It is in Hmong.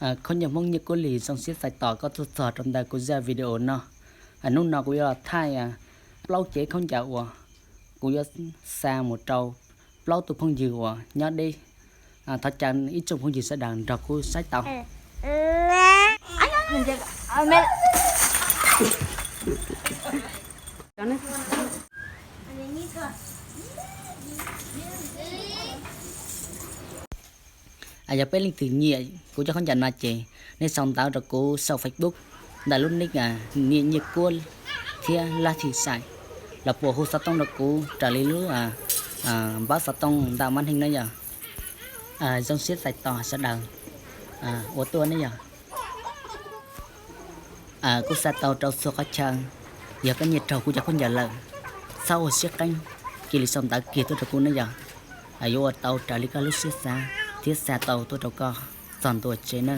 Khaub ncaws Hmoob Nyiaj Kuab Lis, zoo siab txais tos koj tuaj txog rau ntawm kuv zaj video no. Hnub no kuv yuav los thaij plaub cev khaub ncaws uas kuv yuav xa mus rau plaub tus phooj ywg uas nyob deb. Thov caw ib tsoom phooj ywg sawv daws nrog kuv saib tau. Yog peb leej twg nyiam kuv cov khaub ncaws no ces nej sau ntawv rau kuv saum Facebook ntawm lub nick Nyiaj Kuab thiab Lab Thim Xais, los puas hu xov tooj rau kuv raws li lub npawb xov tooj ntawm mab neeg na yog. Zoo siab txais tos sawv daws ua tuaj ne yog. Kuv xa tau rau txhua qhov chaw, yog koj nyiam raug kuv cov khaub ncaws lawm, txhob ua siab qeeb, cia li sau ntawv kiag tuaj rau kuv ne yog. Yuav ua tau raws li koj lub siab xav thiab xa tau tuaj rau koj txog ntua tsev na.